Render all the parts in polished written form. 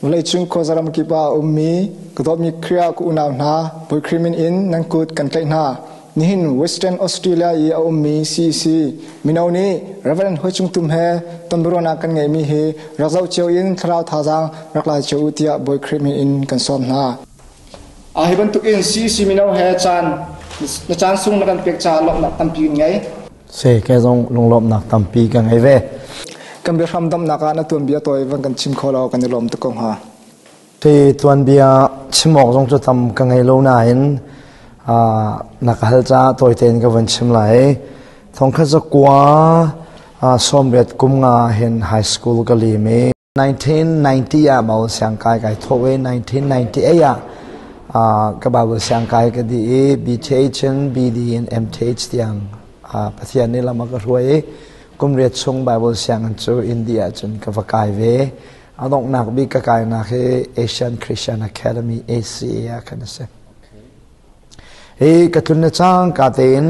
Vawleicung khuazaram kip ah a ummi ka dawtmi Khrih ah ka unau hna, Bawi Khrih min in nan kut kan tlaih hna. Nihin Western Australia i a ummi CEC mino nih Reverend Hoi Cung Tum he tonbiaruahnak kan ngeihmi hi rak zoh cio in thlarau thazaang rak lai cio u tiah Bawi Khrih min in kan sawm hna. Hi bantuk in CEC mino he caan na caan sung na kan pek caah lawmhnak tampi kan ngei. Si, ke zong lunglawmhnak tampi ka ngei ve. Kan biahram damnak ah na tuanbia tawi van kan chim kho law kan i lawm tuk ko hnga. Hi tuanbia chim awk zong cu tam ka ngei lo nain na ka hal caah tawi tein ka van chim lai. Thongkhat zakua sawmriat kum nga hin high school ka lim i 1990 ah Bible siangkai kai thawh i 1998 ah ka Bible siangkai ka dih i BTH in BD in MTH tiang Pathian nih lam a ka hruai i kum riat chung Bible sianginn cu India ah cun ka va kai ve. A donghnak bik ka kainak hi Asian Christian Academy ACA ah khan a si. Hi ka tlun le cangka tein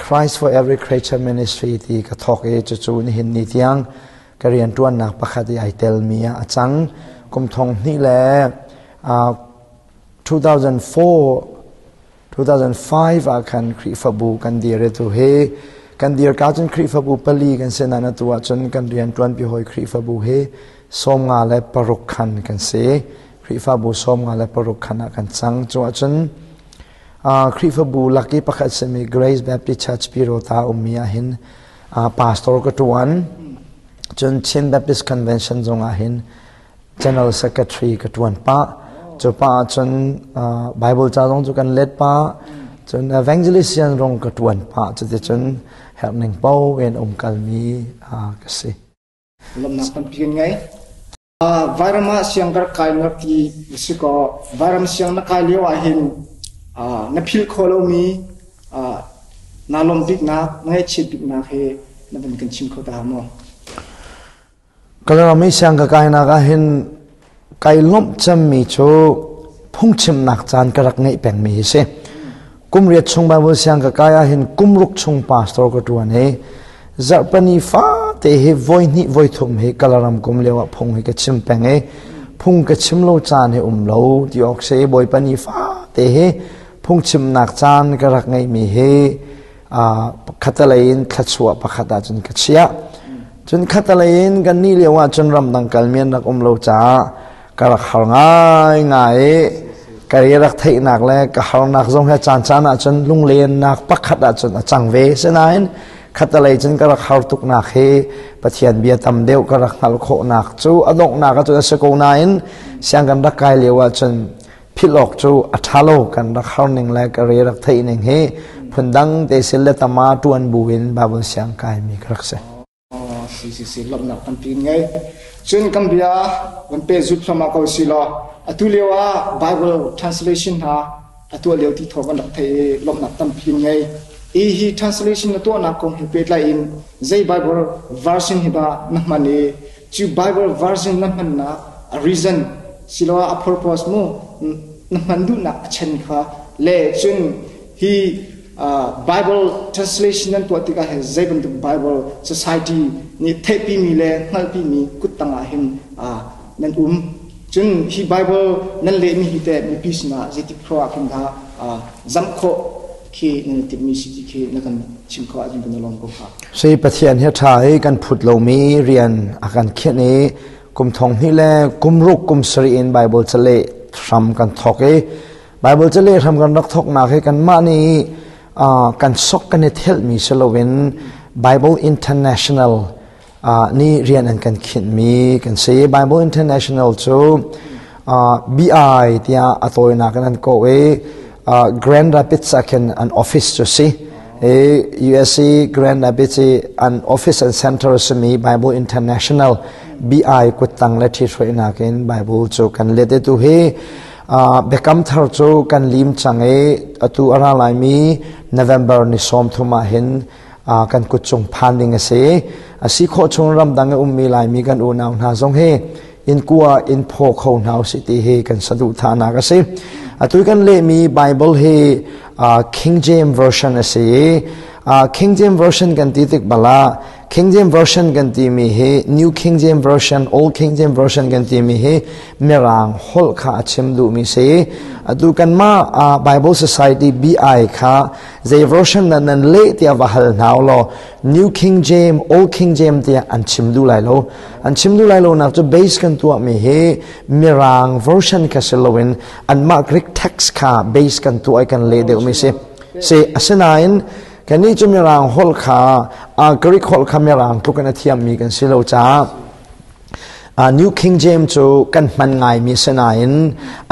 Christ for Every Creature Ministry ti ka thawk i cucu nihin ni tiang ka rianṭuannak pakhat i ai telmi ah a cang. Kum thong hnih le 2004 2005 ah khan Khrihfabu kan dir i tu hi kan dir ka cun Khrihfabu pali kan si nain atu ahcun kan rianṭuanpi hawi Khrihfabu hi 56 khan kan si. Khrihfabu 56 khan ah kan cang. Cu ahcun Khrihfabu lak i pakhat simi Grace Baptist Church Pirota ummi ahhin pastor ka ṭuan. Cun Chin Baptist Convention zong ahhin General Secretary ka ṭuan pah. Cu pah ahcun Bible ca zong cu kan let pah. Cun evangelist rong ka ṭuan pah. Cuticun herhning paoh in umkalmi ka si. Lawmhnak tampi kan ngei. Vairam ah siang ka rak kai na rak ti na si kaw vairam siang na kai lio ahhin na philh khawh lomi naa lawmh biknak, na ngaihchiat biknak hi na van kan chim kho ta maw? Kalaram i siang ka kainak ahhin kai lawmh cemmi cu phungchimnak caan ka rak ngeih pengmi hi si. Kum riat chung Bible siang ka kai ahhin kum ruk chung pastor ka ṭuan i zarhpani fate hi voi hnih voi thum hi Kalaram kum lio ah phung hi ka chim peng i phung ka chim lo caan hi um lo ti awk si Bawipa ni fate hi phungchimnak caan ka rak ngeihmi hi khatalei in thluachuah pakhat ah cun ka chiah. Cun khatalei in kan nih lio ah cun ramdang kalmi an rak um lo caah ka rak har ngaingai i ka re rak theihnak le ka harnak zong he caan caan ah cun lunglennak pakhat ah cun a cang ve. Sinain khatalei cun ka rak har tuknak hi Pathian bia tam deuh ka rak hngalh khawhnak cu a donghnak ah cun a si ko nain siang kan rak kai lio ah cun philh awk cu a ṭha lo kan rak har ning le ka re rak theih ning hi phundang te sil le tama ṭuan bu in Bible siang kaimi ka rak si. Si si si lawmhnak tampi ngei. Cun kan bia van pe zut thluahmah ko si law atu lio ah Bible translation hna a tuah lio ti thawng kan rak theih i lawmhnak tampi ngei. I hi translation na tuahnak kong he pehtlai in zei Bible version hi dah na hman i cu Bible version na hmannak a reason siloah a purpose mu na hman duhnak a chen kha le cun hi Bible translation nan tuah tikah hin zei bantuk Bible society nih theihpimi le hngalhpimi kuttang ah hin nan um cun hi Bible nan lehmi hi teh mipi sinah zeitik khua ah khin dah zamh khawh khi nan i timhmi si ti khi na kan chim kho ahcun kan i lawm ko hnga. Sui Pathian hi ṭha i kan phut lomi rian a kan khinh i kum thong hnih le kum ruk kum sarih in Bible caleh hram kan thawk i Bible caleh hram kan rak thawknak hi kanmah nih kan sok kan i thelhmi si loin Bible International nih rian an kan khinhmi kan si. Bible International cu BI tiah a tawinak in an kawh i Grand Rapids ah khin an office cu si. USC Grand Rapids i an office and center simi Bible International BI kuttang le ṭhithruainak in Bible cu kan let i tu hi biakam thar cu kan lim cang i atu a ra laimi November ni 30 ah hin kan kut cung phan ding a si. A si khawh chung ramdang i ummi Laimi kan unau hna zong hi in kua in phaw kho hna usih ti hi kan saduhthahnak a si. Atu kan lehmi Bible hi King James Version a si i King James Version kan ti tik bala King James Version kan timi hi New King James Version, Old King James Version kan timi hi Mirang holh kha a chim duhmi si. Atu kanmah Bible Society BI kha zei version na nan leh tiah va hal hna law New King James, Old King James tiah an chim duh lai lo. An chim duh lai lo nak cu base kan tuahmi hi Mirang version kha si loin anmah Greek text kha base kan tuah i kan leh deuhmi si. Si asinain kannih cu Mirang holh kha Greek holh kha Mirang tluk in a thiammi kan si lo caah New King James cu kan hman ngaimi si nain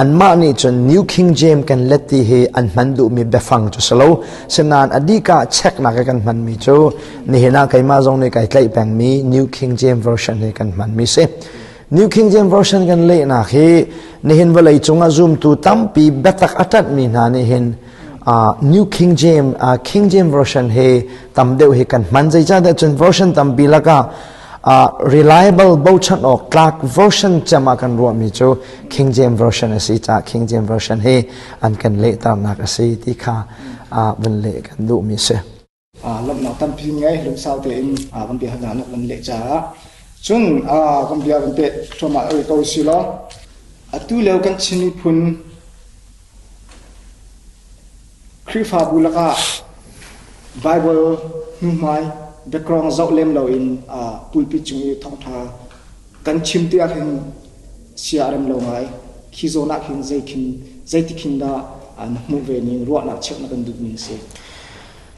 anmah nih cun New King James kan let ti hi an hman duhmi biafang cu si lo. Sinain a dikah checknak i kan hmanmi cu nihin ah keimah zong nih kai tlaih pengmi New King James Version hi kan hmanmi si. New King James Version kan lehnak hi nihin vawlei cungah zumtu tampi biatak a ṭanhmi hna nih hin New King James King James Version hi tam deuh hi kan hman. Zeicahtiah cun version tampi lakah reliable bochan awk tlak version cem ah kan ruahmi cu King James Version a si caah King James Version hi an kan lehternak a si ti kha vun leh kan duhmi si. Lawmhnak tampi ngei lungsau tein kan bia hna nak kan leh caah cun kan bia kan peh thluahmah oi ko si law atu lio kan Chin miphun Khrihfabu lakah Baibal hnuhmai background zoh lem loin pulpit cung i thawngṭha kan chim ti ahhin sia a rem lo ngai. Khi zawn ah khin zeiti khin dah na hmuh ve ning ruahnak cheuh na kan duhmi a si?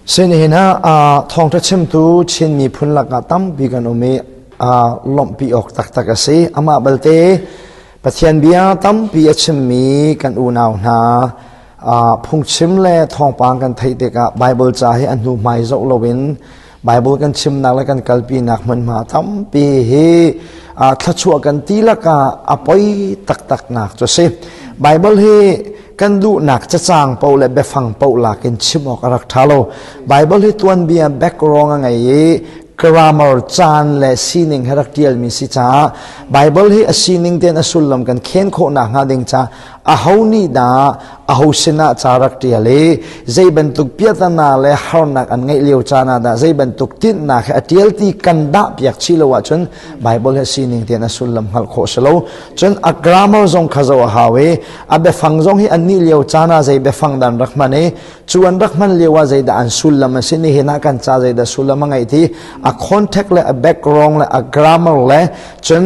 Sinihin ah thawngṭha chimtu Chin miphun lakah tampi kan um i lawmhpi awk taktak a si. Amah balte Pathian bia tampi a chimmi kan unau hna phungchim le thawngpang kan theih tikah Baibal ca hi a hnuhmai zoh loin Baibal kan chimnak le kan kalpinak hmunhma tampi hi thluachuah kan ti lakah a poi taktaknak cu a si. Baibal hi kan duhnak cacang paoh le biafang paoh lakin chim awk a rak ṭha lo. Baibal hi tuanbia background a ngei i grammar caan le sining he rak ṭialmi si caah Baibal hi a sining tein a sullam kan khen khawh nakhnga ding caah aho nih dah aho sinah ca rak ṭial i zei bantuk piahtana le harnak an ngeih lio caan ah dah zei bantuk tinhnak he a ṭial ti kan dah piak chih lo ahcun Baibal hi sining tein a sullam hngalh khawh si lo. Cun a grammar zong kha zoh a hau i a biafang zong hi an nih lio caan ah zei biafang dah an rak hman i cu an rak hman lio ah zeidah an sullam a si nihin ah kan ca zeidah sullam a ngeih ti a context le a background le a grammar le cun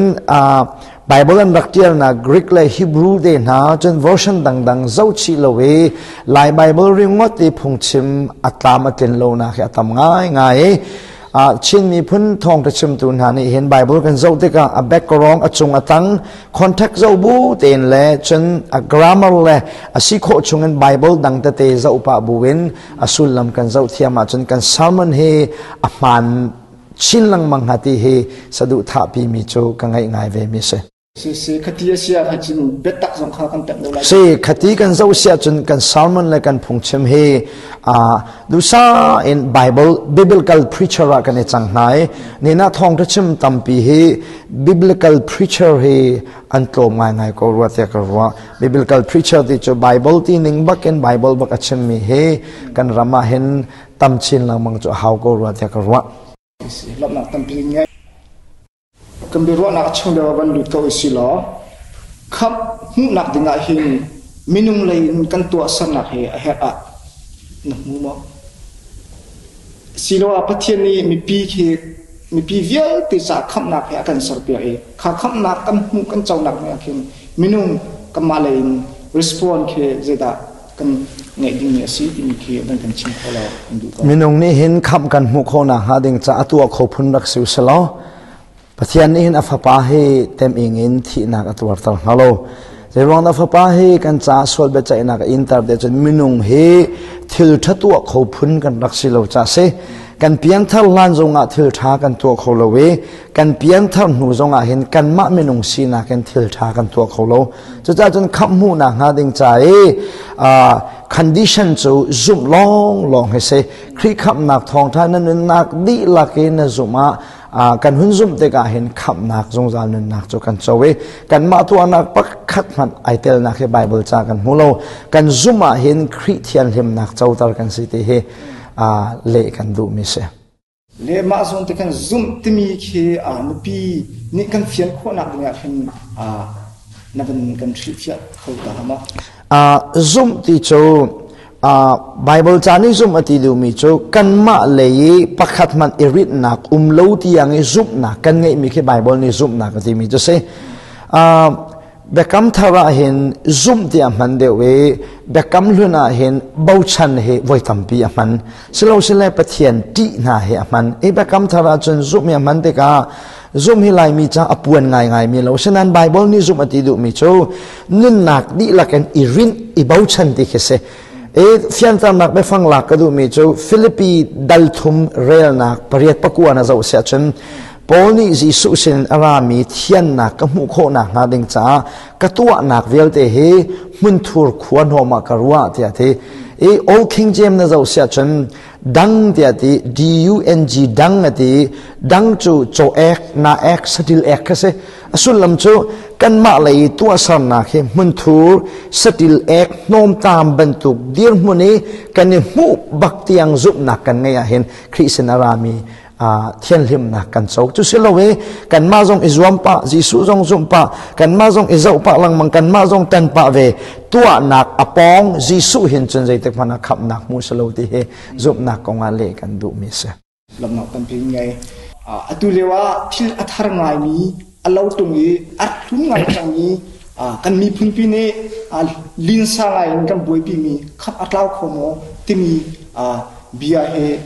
Bible an rak ṭialnak Greek le Hebrew te hna cun version dangdang zohchih lo i Lai Bible ringawt i phungchim a tlam a tlin lonak hi a tam ngaingai i Chin miphun thawngṭha chimtu hna nih hin Bible kan zoh tikah a background a cung a tang context zoh bu tein le cun a grammar le a si khawh chungin Bible dang tete zoh pah buin a sullam kan zoh thiam ahcun kan sermon hi a hmaan chin lengmang hnga ti hi saduhthahpi mi cu ka ngaih ngai ve mi si. Si si khati a si ah cun biatak zong kha kan pek lai. Si khati kan zoh si ahcun kan sermon le kan phungchim hi dusa in Bible biblical preacher ah kan i cang hna i nina thawngtha chim tampi hi biblical preacher hi an tlawm ngaingai ko rua tiah ka ruah. Biblical preacher ti cu Bible ti ning bak in Bible bak a chimmi hi kan ram ah hin tam chin lengmang cu a hau ko rua tiah ka ruah. Lawmhnak tampi ngei. Kan biaruahnak chung deuh ah van lut ko usih law khamh hmuhnak dingah hin minung lei in kan tuahsernak hi a herh ah na hmu maw? Siloah Pathian nih mipi khi mipi vialte caah khamhnak hi a kan serpiak i kha khamhnak kan hmuh kan conak nih ah khin minung kanmah lei in respond khi zeidah kan ngeih dingmi a si timi khi van kan chim kho lo kan duh ko. Minung nih hin khamh kan hmuh khawh nakhnga ding caah a tuah kho phun rak si usih Pathian nih hin a fapa hi teming in thihnak a tuarter hnga lo. Zeiruang dah fapa hi kan caah sual biaceihnak a inter te cun minung hi thil ṭha tuah kho phun kan rak si lo ca si. Kan pianthar hlan zongah thil ṭha kan tuah kho lo i kan pianthar hnu zongah hin kanmah minung sinak in thil ṭha kan tuah kho lo. Cucaah cun khamh hmuhnak hnga ding ca i condition cu zumh lawnglawng hi si. Khrih khamhnak thawngṭha na nunnak dihlak in na zumh ah kan hun zumh tikah hin khamhnak zungzal nunnak cu kan co i kanmah tuahnak pakhat hmanh ai telnak hi Bible ca kan hmu lo. Kan zumh ah hin Khrih thianhlimnak coter kan si ti hi. leh kan duhmi si. Le mah zawn te kan zumh timi khi mipi nih kan fian khawhnak ding ah hin na van kan hrilhfiah kho ta hnga maw? Zumh ti cu Bible ca nih zumh a ti duhmi cu kanmah lei i pakhat hmanh i ritnak um lo tiang i zumhnak kan ngeihmi khi Bible nih zumhnak a timi cu si. Biakam thar ah hin zumh ti a hman deuh i biakam hlun ah hin bochan hi voi tampi a hman. Silosile Pathian ṭih hna hi a hman. I biakam thar ah cun zumh hi a hman tikah zumh hi Laimi ca a puan ngaingaimi lo. Asinain Bible nih zumh a ti duhmi cu nunnak dihlak in i rinh, i bochan ti khi si. I fianternak biafang lak ka duhmi cu Filipi dal thum relnak pariat pakua na zoh siah cun Paul nih Jesuh sinin a rami thiannak ka hmuh khawh nakhnga ding caah ka tuahnak vialte hi hmunthur khua hnawm ah ka ruah tiah a ti. I Old King James na zoh siah cun dang tiah ti D-U-N-G dang a ti dang cu caw ek na ek satil ek kha si. A sullam cu kanmah lei i tuahsernak hi hmunthur satil ek hnawmtam bantuk dirhmun i kan i hmuh bak tiang zumhnak kan ngeih ahhin Khrih sin a rami thianhlimnak kan co. Cu si lo i kanmah zong i zuam pah, Jesuh zong zumh pah, kanmah zong i zoh pah lengmang, kanmah zong tan pah ve tuahnak a pawng Jesuh hin cun zeitik hmanh ah khamhnak hmu si lo ti hi zumhnak kong ah leh kan duhmi a si. Lawmhnak tampi ngei. Atu lio ah thil a thar ngaimi a lo tung i a hlun ngai cangmi kan miphunpi nih linsa ngai in kan buaipimi khamh a tlau kho maw timi bia hi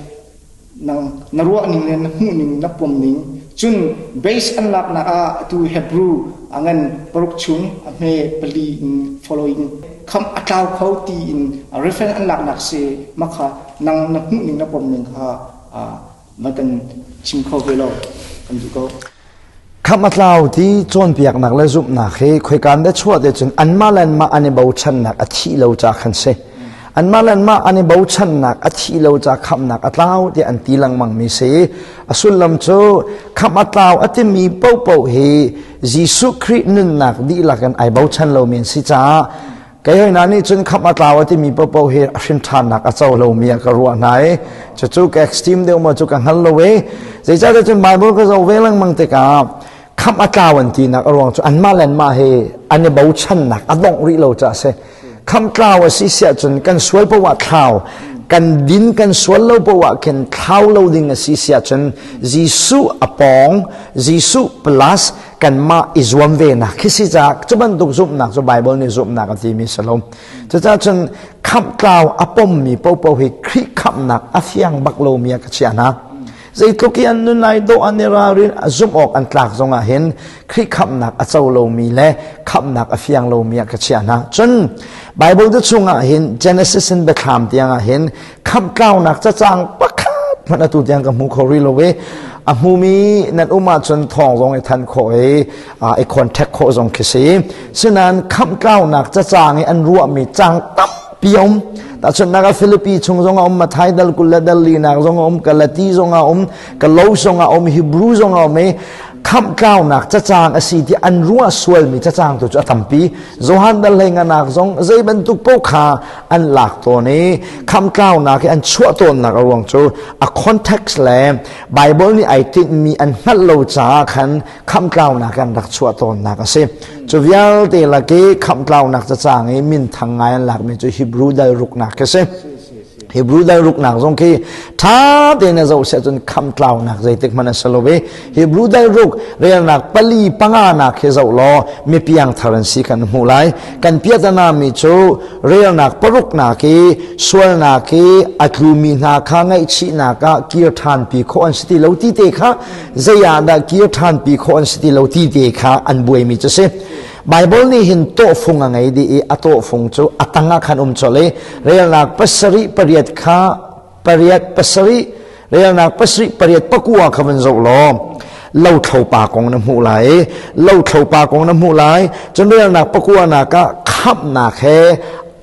nang na ruah ning le na hmuh ning na pom ning cun base an laknak ah atu Hebrew a ngan paruk chung a hme pali in following kham a tlau kho ti in reference an laknak si makha nang na hmuh ning na pom ning kha ma kan chim kho ve lo kan duh ko. Khamh a tlau ti cawnpiaknak le zumhnak hi khoikaan dah chuah te cun anmah le anmah an i bochannak a thih lo ca khan si. Anmah le anmah an i bochannak a thih lo ca khamhnak a tlau tiah an ti lengmang mi si. A sullam cu khamh a tlau a timi paohpaoh hi Jesuh Khrih nunnak dihlak in ai bochan lomi an si caah Kei hoi hna nih cun khamh a tlau a timi paohpaoh hi a hrin ṭhannak a co lomi ah ka ruah hna i cucu ka extreme deuh maw cu ka hngal lo i zeicahtiah cun Bible ka zoh ve lengmang tikah khamh a tlau an tinak a ruang cu anmah le anmah hi an i bochannak a dongh rih lo caah a si. Khamh tlau a si siah cun kan sual paoh ah thlau kan din kan sual lo paoh ah khin thlau lo ding a si siah cun Jesuh a pawng Jesuh plus kanmah i zuam ve nak khi si caah cu bantuk zumhnak cu Bible nih zumhnak a timi si lo. Cucaah cun khamh tlau a pommi popo hi Khrih khamhnak a fiang bak lomi ah ka chiah hna. Zeitluk i an nun ai dawh an i ralrin a zumh awk an tlak zongah hin Khrih khamhnak a co lomi le khamhnak a fiang lomi ah ka chiah hna. Cun Bible te chungah hin Genesis in Biathlam tiangah hin khamh tlaunak cacang pakhat hmanh atu tiang ka hmu kho rih lo i a hmumi nan um ahcun thawng zong i than khawh i i contact khawh zong khi si sinain khamh tlaunak cacang i an ruahmi cang tampi a um tahchunhnak ah Philippi chung zong a um Mathai dal kul le dal linak zong a um Galati zong a um Kalo zong a um Hebrew zong a um i khamh tlaunak cacang a si ti an ruah sualmi cacang tu cu a tampi Johan dal hlei nganak zong zei bantuk paoh kha an lak tawn i khamtlaunak i an chuah tawnnak a ruang cu a context le Bible nih ai tinhmi an hngalh lo caah khan khamtlaunak an rak chuah tawnnak a si. Cu vialte lak i khamtlaunak cacang i minthang ngai an lakmi cu Hebrew dal ruknak khi si. Hebrew dal ruknak zong khi ṭha tein a zoh siah cun khamtlaunak zeitik hmanh a si lo i Hebrew dal ruk relnak pali panga nak khi zoh law mipiang thar an si kan hmuh lai. Kan piatana mi cu relnak paruknak i sualnak i a tlumi hna kha ngaihchihnak ah kir ṭhanpi khawh an si ti lo ti te kha zei ah dah kir ṭhanpi khawh an si ti lo ti te kha an buaimi cu si. Bible nih hin tawhfung a ngei dih i a tawhfung cu a tang ah khan um colh i relnak pasarih pariat kha pariat pasarih relnak pasarih pariat pakua kha van zoh law lothlo pa kong na hmuh lai i lothlo pa kong na hmuh lai cun relnak pakua nak ah khamhnak he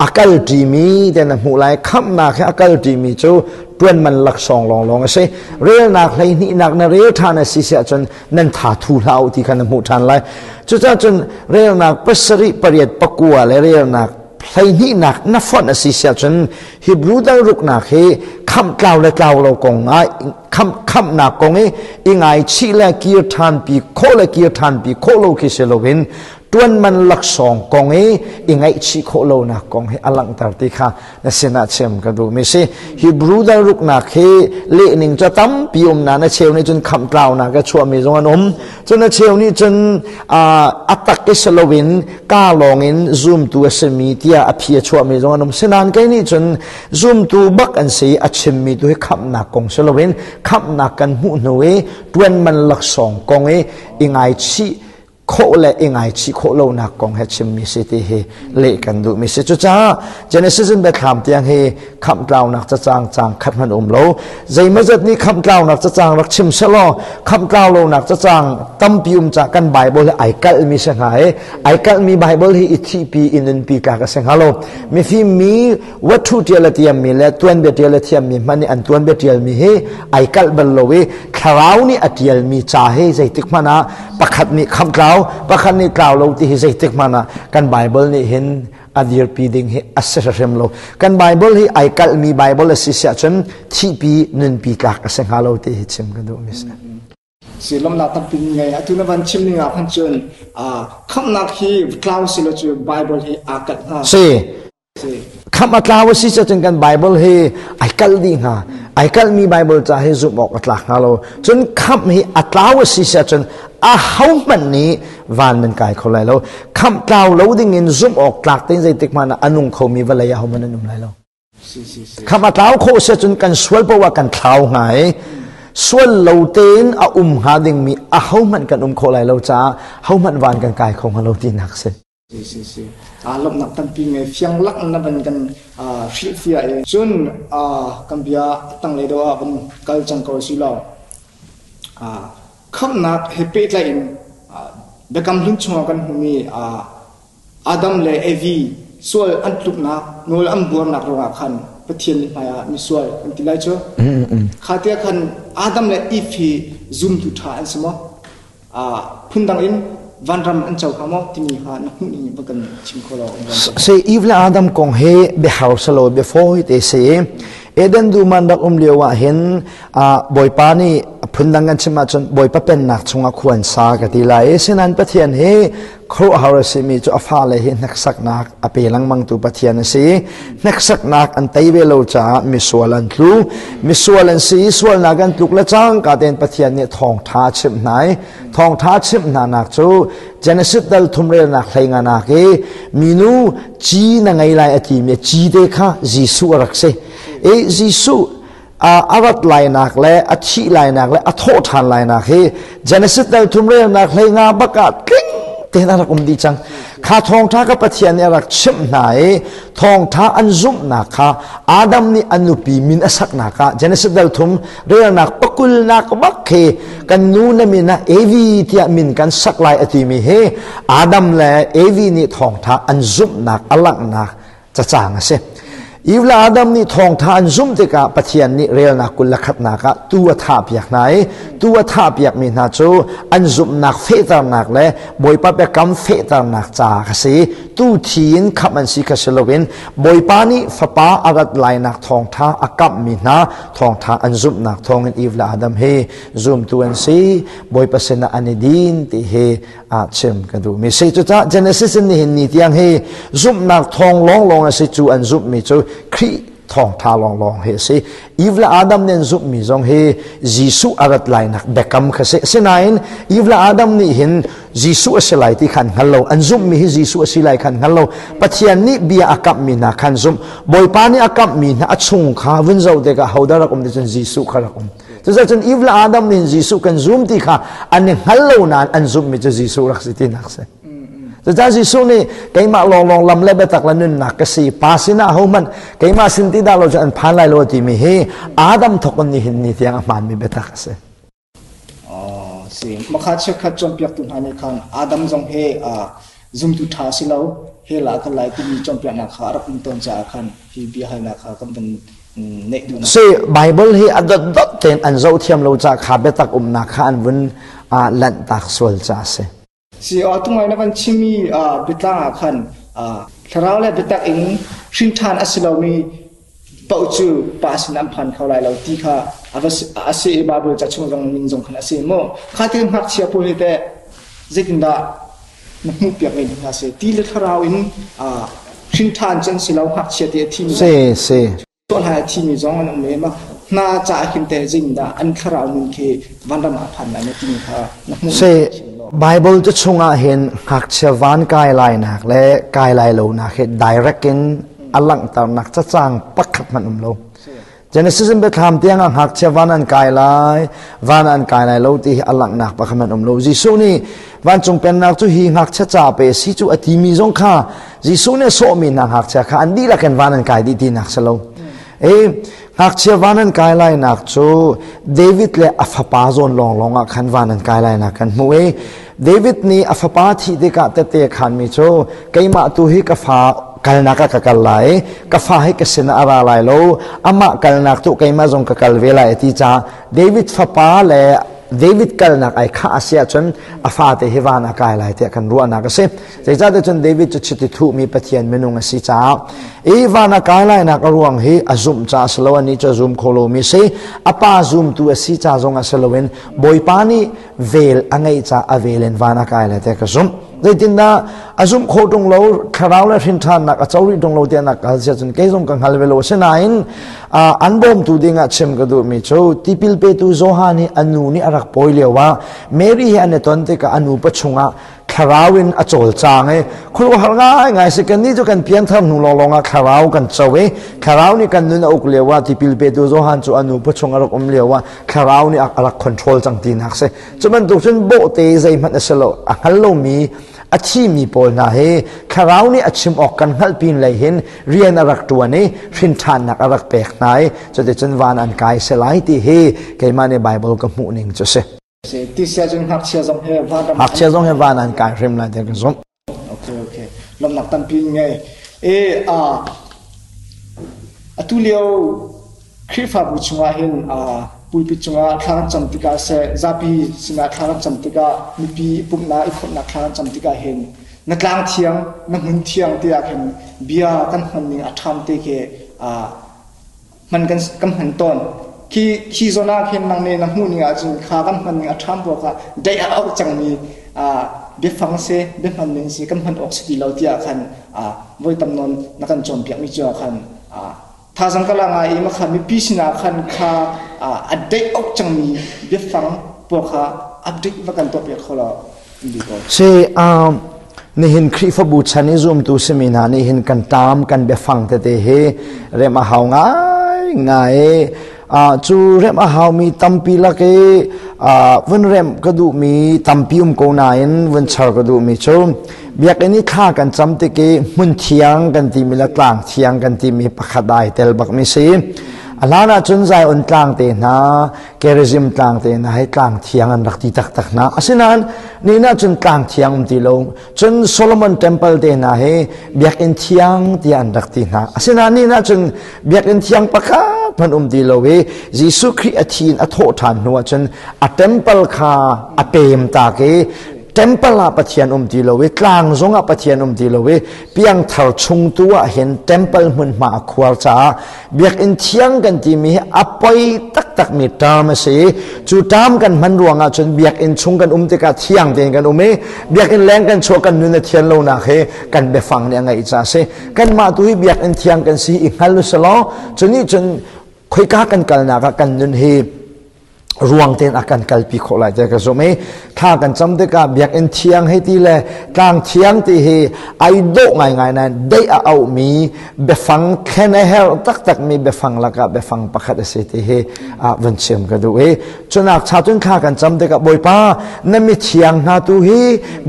a kal ṭimi te na hmuh lai khamhnak he a kal ṭimi cu ṭuan man laksawng lawnglawng a si relnak hleihnihnak na rel ṭhan a si siah cun nan tha thu hlah u ti kha na hmuh ṭhan lai cucaah cun relnak pasarih pariat pakua le relnak Hleihnihnak na fonh a si siah cun Hebrew dal ruknak hi khamh tlau le tlau lo kong ah khamh khamhnak kong i i ngaichih le kir ṭhanpi khawh le kir ṭhanpi khawh lo khi si loin ṭuanman laksawng kong i i ngaihchih khawh lonak kong hi a langhter ti kha na sinah chim ka duhmi si. Hebrew dal ruknak hi lehning cu tampi um na na cheu nih cun khamh tlaunak a chuahmi zong an um. Cun a cheu nih cun a tak i si loin ka lawng in zumtu a simi tiah a phi a chuahmi zong an um. Sinain kei nih cun zumtu bak an si a chimmi tu hi khamhnak kong si loin khamhnak kan hmuh hnu i ṭuanman laksawng kong i i ngaichih khawh le i ngaichih khawh lonak kong he chimmi si ti hi leh kan duhmi si. Cucaah Genesis in biathlam tiang hi khamhtlaunak cacang cang khat hmanh um lo. Zeimawzat nih khamhtlaunak cacang rak chim selaw khamhtlau lonak cacang tampi um ca kan Bible hi ai kalhmi si hnga i ai kalhmi Bible hi i thihpi i nunpi tlak a si hnga lo. Mifim mi wathu ṭial a tiammi le tuanbia ṭial a thiammi hmanh nih an tuanbia ṭialmi hi ai kalh bal lo i thlarau nih a ṭialmi ca hi zeitik hmanh ah pakhat nih khamhtlau pakhat nih tlau lo ti hi zeitik hmanh ah kan Bible nih hin a dirpi ding hi a si hrim lo. Kan Bible hi ai kalhmi Bible a si siah cun thihpi nunpi tlak a si hnga lo ti hi chim ka duhmi si. Si lomnak tampi ngei. Atu na van chim ning ah khan cun khamhnak hi tlau si lo cu Bible hi aa kalh hnga. Si. Khamh a tlau a si cun kan Bible hi ai kalh dih hnga. Ai kalhmi Bible ca hi zumh awk a tlak hnga lo. Cun khamh hi a tlau a si cun a hohmanh nih van nan kai kho lai lo. Khamh tlau lo ding in zumh awk tlak tein zeitik hmanh ah a nung khomi vawlei ah hohmanh an um lai lo. Khamh a tlau khawh si cun kan sual paoh ah kan thlau hnga i sual lo tein a um hnga dingmi ahohmanh kan um khawh lai lo caah hohmanh van kan kai kho hnga lo tinak si. Si si si. Aa lawmhnak tampi ngei fiang lak na van kan hrilhfiah i cun kan bia a tanglei deuh ah van kal cang ko si law khamhnak he pehtlaih in biakam hlun chungah kan hmuhmi Adam le Evi sual an tluknak nawl an buarnak ruangah khan Pathian mithmai ah misual kan ti lai cu. Kha tiah khan Adam le Eve hi zumtu ṭha an si maw? Phundang in vanram an co hnga maw timi kha na hmuh ning va kan chim kho law. Si Eve le Adam kong hi biahar salo biafawi te si. Eden dum an rak um lio ah hin Bawipa nih phundang kan chim ahcun Bawipa pennak chungah khuan sa ka ti lai. Sinan Pathian hi khuaruahhar a simi cu a fale hi hneksaknak a pe lengmangtu Pathian a si. Hneksaknak an tei ve lo caah misual an tlu. Misual an si i sualnak an tluk le cangka tein Pathian nih thawngṭha a chimh hna i thawngṭha a chimh hna nak cu Genesis dal thum relnak hlei nga nak i minu ci na ngei lai a timi ci te kha Jesuh a rak si. I Jesuh a rat lainak le a thih lainak le a thawh ṭhan lainak hi Genesis dal thum relnak hlei nga bak ah tling tein a rak um dih cang. Kha thawngṭha ka Pathian nih a rak chimh hna i thawngṭha an zumhnak kha Adam nih a nupi min a saknak ah Genesis dal thum relnak pakulnak bak khi kan nu na min ah Evi tiah min kan sak lai a timi hi Adam le Evi nih thawngṭha an zumhnak a langhnak cacang a si. Eve le Adam nih thawngtha an zumh tikah Pathian nih relnak 21 nak ah tuu a thahpiak hna i tuu a thahpiakmi hna cu an zumhnak fehternak le Bawipa biakam fehternak ca a si. Tu thi in khamh an si kha si loin Bawipa nih fapa a rat lainak thawngtha a kamhmi hna thawngtha an zumhnak thawngin Eve le Adam hi zumtu an si. Bawipa sinah an i din ti hi ah chim ka duhmi si. Cucaah Genesis in nihin ni tiang hi zumhnak thawng lawnglawng a si cu an zumhmi cu Khrih thawngtha lawnglawng hi a si. Eve le Adam nih an zumhmi zong hi Jesuh a rat lainak biakam kha si. Asinain Eve le Adam nih hin Jesuh a si lai ti khan hngal lo. An zumhmi hi Jesuh a si lai khan hngal lo. Pathian nih bia a kamhmi hna khan zumh. Bawipa nih a kamhmi hna a chung kha vun zoh tikah hodah rak um ti cun Jesuh kha rak um. Cucaah cun Eve le Adam nih Jesuh kan zum ti kha an i hngal lo nain an zumhmi cu Jesuh rak si tinak si. Cucaah Jesuh nih keimah lawnglawng lam le biatak le nunnak ka si, pa sinah hohmanh keimah sin ti dah lo cu an phan lai lo timi hi Adam thawk in nihin ni tiang a hmaanmi biatak a si. Si. Makha chiakhat cawnpiaktu hna nih khan Adam zong hi zumtu ṭha si lo, hell ah kan lai timi cawnpiaknak kha a rak um tawn caah khan hi biahalnak kha kan van neih duhnak. Si, Bible hi a dotdot tein an zoh thiam lo caah kha biatak umnak kha an vun lanhtak sual caah a si. Si, atu ngai na van chimmi biatlang ah khan Thlarau le biatak in hrin ṭhan a si lomi paoh cu pa sin an phan kho lai lo ti kha a si i Baibal ca chung zong ning zong khan a si mu. Kha ti ngakchia pawl hi teh zeitindah na hmuh piak ve hna si ti le thlarau in hrin ṭhan cu an si lo ngakchia te a thimi si si Tuah a thimi zong an um lem hna caah khin teh zeitindah an thlarau nun khi vanram ah phan lai na timi kha na hmuh Si Bible cu chungah hin ngakchia van kai lai nak le kai lai lo nak hi direct in a langhternak cacang pakhat hmanh um lo. Genesis in biathlam tiang ah ngakchia van an kai lai, van an kai lai lo ti hi a langhnak pakhat hmanh um lo. Jesuh nih vancung pennak cu hi ngakchia ca pe si cu a timi zong kha Jesuh nih a sawhmi hna ngakchia kha an dihlak in van an kai dih tinak si lo. E, ngakchia van an kai lainak cu David le a fapa zawn lawnglawng ah khan van an kai lainak kan hmuh i David nih a fapa thih tikah tette khanmi cu keimah tu hi ka fa kalnak ah ka kal lai ka fa hi ka sin ah a ra lai lo amah kalnak tu keimah zong ka kal ve lai a ti caah David fapa le David kalnak ai khah a si ahcun a fate hi van a kai lai tiah kan ruahnak a si. Zeicahtiah cun David cu chiti thuhmi Pathian minung a si caah i van a kai lainak a ruang hi a zumh caah si lo anih cu a zum kho lomi si a pa zumtu a si ca zong a si loin Bawipa nih vel a ngeih caah a vel in van a kai lai tiah ka zumh. Zeitindah a zumh kho ṭung lo thlarau le hrinṭhannak a co rih ṭung lo tiah nak kal sia cun kei zong ka hngal ve lo asinain an bawmtu dingah chim ka duhmi cu tipil petu Johan hi a nu nih a rak pawi lio ah Mary he an i ton tikah a nu pachungah thlarau in a cawlcang i khuaruahhar ngaingai si kannih cu kan pianthar hnu lawnglawng ah thlarau kan co i thlarau nih kan nun a uk lio ah tipil petu Johan cu a nu pachung a rak um lio ah thlarau nih a rak control cang tinak si cu bantuk cun bawhte zeihmanh a si lo a hngal lomi a thimi pawl hna hi thlarau nih a chim awk kan hngalh pin lei hin rian a rak ṭuan i hrinṭhannak a rak pek hna i cuticun van an kai se lai ti hi keimah nih Bible ka hmuh ning cu si. Tisia cun ngakchia zong he vanram Ngakchia zong he van an kai hrim lai ti ka zumh. Okay okay. Lawmnak tampi ngei. E a atu lio Khrihfabu chungah hin pulpit cungah thla kan cam tikah seh zapi sinah thla kan cam tikah mipi pumhnak i khawmhnak thla kan cam tikah hin na tlang thiang na hmun thiang tiah khin bia kan hman ning a ṭham te khi hman kan kan hman tawn. Khi khi zawn ah khin nang nih na hmuh ning ahcun kha kan hman ning a ṭham ruang kha daih a auh cangmi biafang si biahman ning si kan hman awk si ti lo tiah khan voi tam nawn na kan cawnpiakmi cu ah khan Thazang ka la ngai i makha mipi sinah khan kha a daih awk cangmi biafang pawl kha update va kan tuahpiak kho law Si nihin Khrihfabu chan i zumtu simi hna nih hin kan ṭam kan biafang tete hi rem a hau ngai ngai cu rem a haumi tampi lak i vun remh ka duhmi tampi um ko nain vun char ka duhmi cu Biakinn i thla kan cam tik i hmun thiang kan timi le tlang thiang kan timi pakhat ai tel bakmi si. A hlan ahcun Zion tlang te hna, Gerizim tlang te hna hi tlang thiang an rak ti taktak hna. Asinain nihin ahcun tlang thiang um ti lo. Cun Solomon Temple te hna hi biakinn thiang tiah an rak ti hna. Asinain nihin ahcun biakinn thiang pakhat hmanh um ti lo i Jesuh Khrih a thi in a thawh ṭhan hnu ahcun a temple kha a pem tak i temple ah Pathian um ti lo i tlang zong ah Pathian um ti lo i piangthar chung tu ah hin temple hmunhma a khuar caah biakinn thiang kan timi hi a poi taktakmi term a si cu term kan hman ruangah cun biakinn chung kan um tikah thiang tein kan um i biakinn leng kan chuah kan nun a thian lonak hi kan biafang nih a ngeih caah a si kanmah tu hi biakinn thiang kan si i hngal usalaw cu nih cun khoika kan kalnak ah kan nun hi ruang tein a kan kalpi khawh lai tiah ka zumh i thla kan cam tikah biakinn thiang hei ti le tlang thiang ti hi ai dawh ngaingai nain deih a auhmi biafang thlen a herh taktakmi biafang lakah biafang pakhat a si ti hi vun chim ka duh i cunak cha cun thla kan cam tikah Bawipa na mi thiang hna tu hi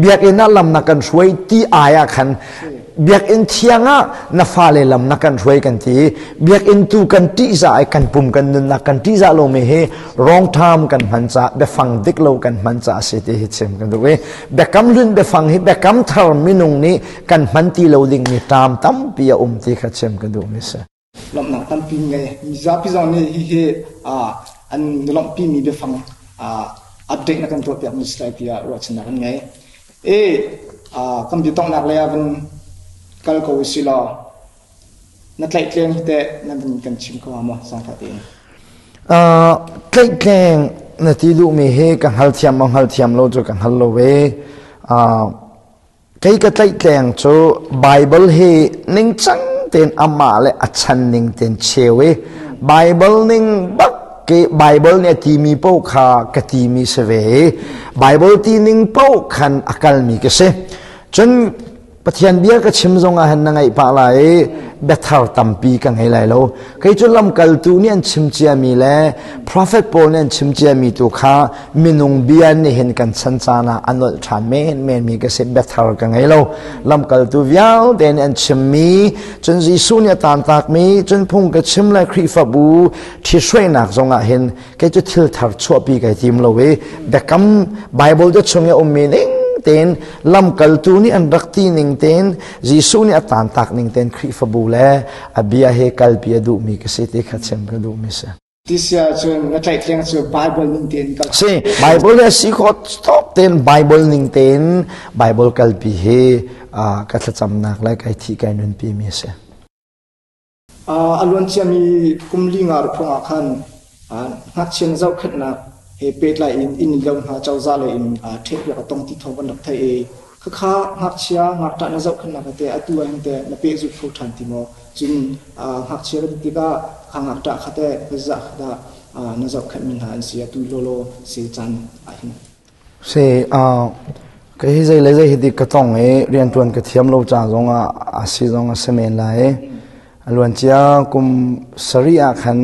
biakinn ah lam na kan hruai ti ai ah khan biakinn thiang ah na fale lam na kan hruai kan ti biakinn tu kan ṭihzah i kan pum kan nunnak kan ṭihzah lomi hi wrong term kan hman caah biafang dik lo kan hman caah si ti hi chim kan duh i biakam hlun biafang hi biakam thar minung nih kan hman ti lo dingmi term tampi a um ti kha chim ka duhmi si. Lawmhnak tampi ngei. Mizapi zong nih hihi an lawmhpi mi biafang update na kan tuahpiak mi si lai tiah ruahchannak kan ngei. E kan biatonghnak lei ah van kal ko usih law na tlaihtleng hi teh na van kan chim kho hnga maw zaangfah tein? Tlaihtleng na ti duhmi hi ka hngalthiam maw hngalthiam lo cu ka hngal lo ve. Kei ka tlaihtleng cu Baibal hi ningcang tein amah le a chan ning tein cheu i Baibal ning bak ke Baibal nih a timi paoh kha ka timi si ve i Baibal ti ning paoh khan a kalmi ka si. Cun Pathian bia ka chim zong ah hin na ngaih pah lai i biathar tampi ka ngei lai lo. Kei cu lamkaltu nih an chim ciami le prophet pawl nih an chim ciami tu kha minung bia nih hin kan chan caan ah a nolh ṭhan menmen mi ka si biathar ka ngei lo. Lamkaltu vialte nih an chimmi, cun Jesuh nih a taantakmi, cun phung ka chim le Khrihfabu ṭhithruainak zong ah hin kei cu thil thar chuahpi kai tim lo i biakam Bible te chung i a ummi ning tein lamkaltu nih an rak ti ning tein Jesuh nih a taantak ning tein Khrihfabu le a bia he kalpi a duhmi ka si ti kha chim ka duhmi si. Ti si ahcun na tlaihtleng cu Bible ning tein kal. Si, Bible he si khawh tawk tein Bible ning tein Bible kalpi hi ka thlacamnak le kai thi kai nunpi mi a si. A luanciami kum li nga ruphung ah khan ngakchia zohkhenhnak he pehtlai in inn lo hna cozah lei in ṭhehpiak a tong ti thawng kan rak theih i khakha ngakchia ngakṭah na zohkhenhnak he teh atu ah hin teh na pehzulh kho ṭhan ti maw? Cun ngakchia kan ti tikah kha ngakṭah kha teh zeizah kha dah na zohkhenhmi hna an si atu lawlaw si caan ah hin? Si, kei hi zei le zei hi dik ka tong i rianṭuan ka thiam lo ca zongah a si zong a si men lai. A luancia kum sarih ah khan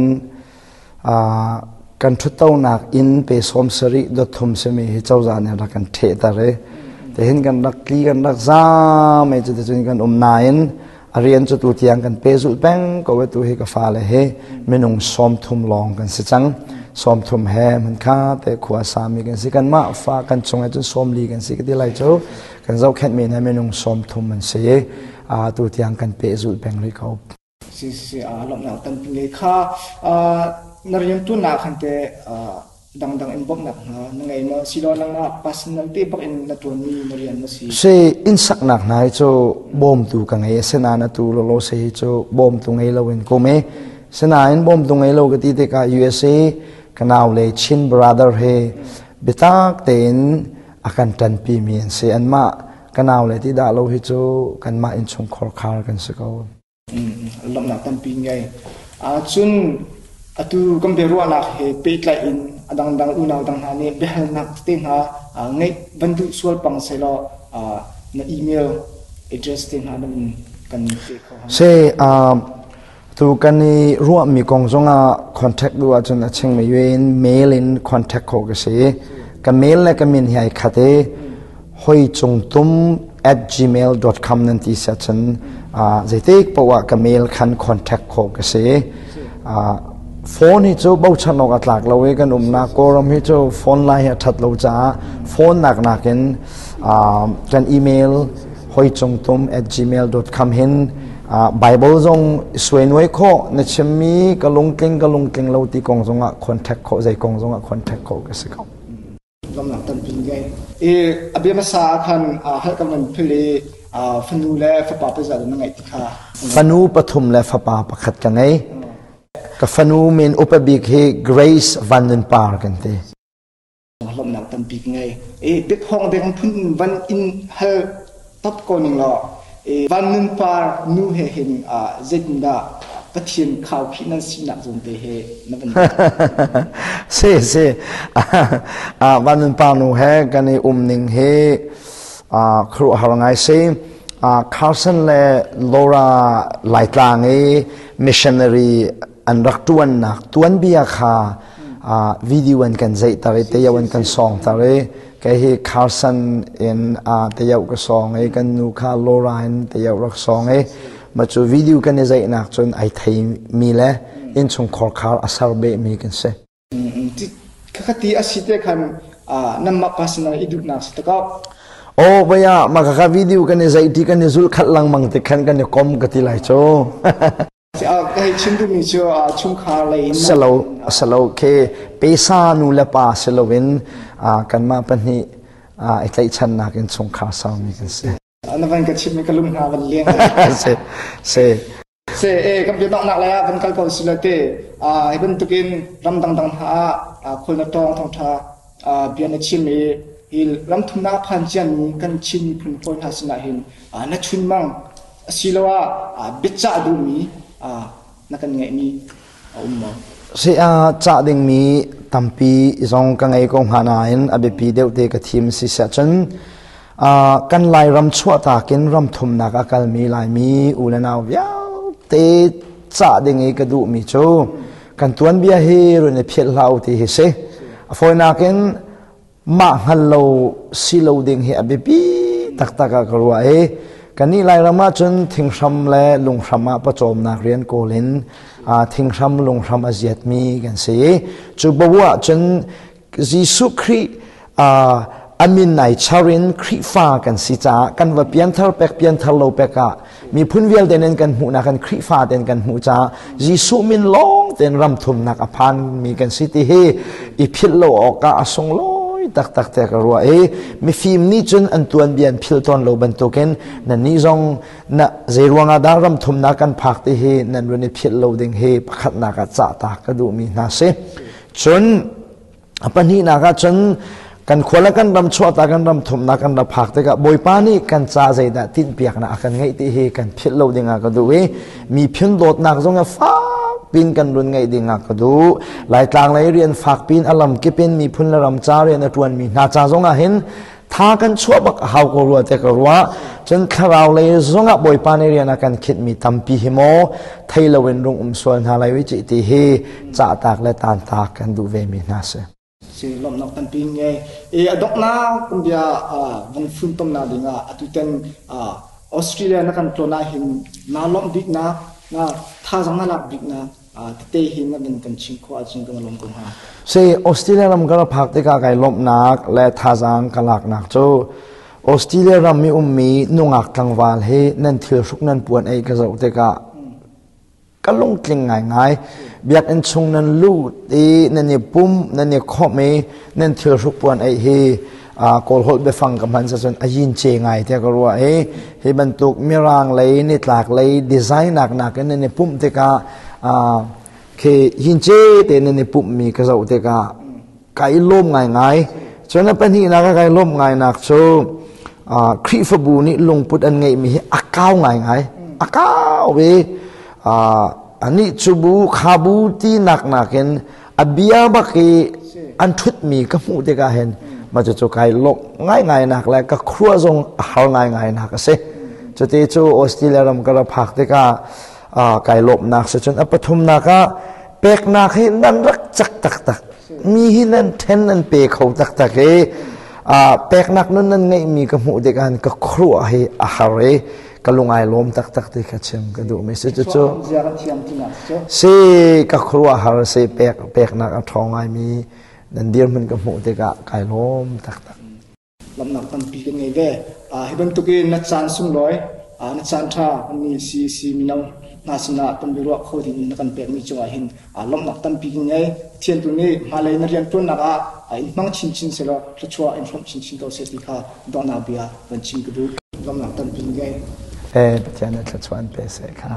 kan ṭhuttonak inn pe 70 dot thum simi hi cozah nih rak kan ṭhehter i tihin kan rak tli kan rak zaam i cuticun kan um nain a rian cu tu tiang kan pehzulh peng ko i tu hi ka fale hi minung 30 lawng kan si cang 30 he hmunkha te khua sami kan si kanmah fa kan chung ah cun 40 kan si ka ti lai cu kan zohkhenhmi hna minung 30 an si i tu tiang kan pehzulh peng rih ko Si si lawmhnak tampi ngei kha na riantuannak khan te dangdang in bawmhnak hna na ngei maw silo nangmah personal te bak in na tuanmi na rian na si Si inn saknak hna hi cu bawmtu ka ngei asinain atu lolo se hi cu bawmtu ngei lo in kum i sinain bawmtu ngei lo ka ti tikah USA ka nau le Chin brother he biatak tein a kan ṭanpi mi an si anmah ka nau le ti dah lo hi cu kanmah innchungkhar khar kan si ko. Lawmhnak tampi ngei. Cun atu kan biaruahnak he pehtlaih in a dangdang unau dang hna nih biahalnak te hna ngeih van duh sual pang sehlaw na email address te hna na in kan pe kho. Si, tu kan i ruahmi kong zongah contact duh ahcun a chingmi in mail in contact khawh ka si. Ka mail le ka min hi ai khat i hoicungtum at gmail.com nan ti si ahcun zeitik paoh ah ka mail khan contact khawh ka si. Phone hi cu bochan awk a tlak lo i kan umnak Kawlram hi cu phone line hi a ṭhat lo caah phone nak nakin kan email hoicungtum at gmail.com hin Bible zong suainuai khawh na chimmi ka lungtling ka lungtling lo ti kong zongah contact khawh zei kong zongah contact khawh ka si ko. Lawmnak tampi ngei. I a bia hmasa ah khan hal ka van phil i fanu le fapa pazah na ngeih ti kha. Fanu pathum le fapa pakhat ka ngei. Ka fanu min upa bik hi Grace Van Nun Par kan ti. Lawmhnak tampi ka ngei. I biathawng deng phun van in hal top ko ning law Van Nun Par nu he hin zeitindah Pathian khaukhih nan sinak zawn te he na van Si si Van Nun Par nu he kan i um ning hi khuaruahhar ngai si. Carson le Laura Laitlang i missionary an rak ṭuannak tuanbia kha video an kan zeihter i teo an kan sawngter i kei hi Carson in teo ka sawng i kan nu kha Laura in teo rak sawng i ma cu video kan i zeihnak cun ai theimi le innchungkhar khar a ser behmi kan si. Khakati a si te khan nanmah personal i duhnak si takau. Oh baya ma kaka video kan i zeih ti kan i zul khat lengmang te khan kan i kom ka ti lai cu. Ka hei chim duhmi cu chungkhar lei in salo salo ke pesa nu le pa siloin kanmah pahnih i tlaihchannak in chungkhar saumi kan si. Na van ka chim ka lung hna van leng. Se se. Se e kan bia donghnak lai ah van kal ko si la te hi bantukin ram dangdang hna ah khul na tawng thawngtha bia na chim i hi ram thumnak phan ciami kan Chin miphun hawi hna sinah hin na chunmang asiloah biacah duhmi na kan ngeihmi a um maw? Si cah dingmi tampi zong ka ngei ko hnga nain a biapi deuh te ka thim si siah cun kan Lairam chuahtak in ram thumnak a kalmi Laimi u le nau vialte cah ding i ka duhmi cu kan tuanbia hi run i philh hlah u ti hi si. A fawinak in mah hngal lo si lo ding hi a biapi taktak ah ka ruah i kannih Lairam ahcun thinghram le lunghram ah pawcawmnak rian kawl in thinghram lunghram a ziatmi kan si i cu bo ahcun Jesuh Khrih a min ai char in Khrihfa kan si caah kan va pianthar pek pianthar lo pek ah miphun vialte nan kan hmuhnak kan Khrihfa ten kan hmuh caah Jesuh min lawng ten ram thumnak a phanmi kan si ti hi i philh lo awk ah a sunglawi taktak te ka ruah i mifim nih cun an tuanbia an philh tawn lo bantukin nannih zong na zei ruangah dah ram thumnak kan phak ti hi nan run i philh lo ding hi pakhatnak ah cah ta ka duhmi hna si cun A pahnihnak ah cun kan khua le kan ram chuahta kan ram thumnak kan ra phak tikah Bawipa nih kan ca zeidah tinhpiaknak a kan ngeih ti hi kan philh lo dingah ka duh i miphun dawtnak zong ah fak pin kan run ngeih dingah ka duh. Laitlang lei rian fak pin a lam kip in miphun le ram ca rian a ṭuanmi hna ca zong ah hin tha kan chuah bak a hau ko rua te ka ruah. Cun thlarau lei zong ah Bawipa nih rian a kan khinhmi tampi hi maw thei loin rung um sual hna lai ti ti hi cahtak le tantak kan duh ve mi hna si. Si lawmhnak tampi ngei. E a donghnak kan bia van funtomnak dingah atutan Australia na kan tlawn ah hin naa lawmh biknak na thazang na lak biknak tete hi na van kan chim khawh ahcun kan lawm ko hnga. Si Australia ram ka ra phak tikah kai lawmhnak le thazang ka laknak cu Australia ram i ummi nungak tlangval hi nan thil hruk nan puan ei ka zoh tikah ka lungtling ngaingai. Biakinn chung nan lut i nan i pum, nan i khawmh i nan thil hruk puan ei hi Kawl holh biafang ka hman cun a yin ce ngai tiah ka ruah i hi bantuk mirang lei nitlak lei design nak nakin nan i pumh tikah khi yin ce te nan i pumhmi ka zoh tikah kai lawm ngaingai. Cun a pahnihnak a kai lawm ngainak cu Khrihfabu nih lungput an ngeihmi hi a kau ngaingai. A kau i anih cu bu kha bu ti nak nakin a bia bak i an ṭhutmi ka hmuh tikah hin mah cucu kai lawmh ngaingai nak le ka khua zong a har ngaingai nak a si. Cuti cu Australia ram ka ra phak tikah kai lawmhnak si cun a pathumnak ah peknak hi nan rak cak taktak mi hi nan ṭhen nan pe kho taktak i peknak nun nan ngeihmi ka hmuh tikah ka khuaruah hi a har i ka lung ai lawm taktak ti kha chim ka duhmi si cucu si ka khuaruah har si pek peknak a ṭhawng ngaimi nan dirhmun ka hmuh tikah kai lawm taktak lamnak tampi kan ngei ve. Hi bantukin na caan sunglawi, na caan ṭha mi CEC mino hna sinah kan biaruah kho ding in na kan pekmi cungah hin lawmhnak tampi kan ngei. Pathian tu nih hmailei na rianṭuannak ah in hmang chinchin sehlaw thluachuah in hrawmh chinchin ko seh ti kha donghnak bia van chim ka duh. Lawmhnak tampi kan ngei. Eh, Pathian nih thluachuah an pe seh kha.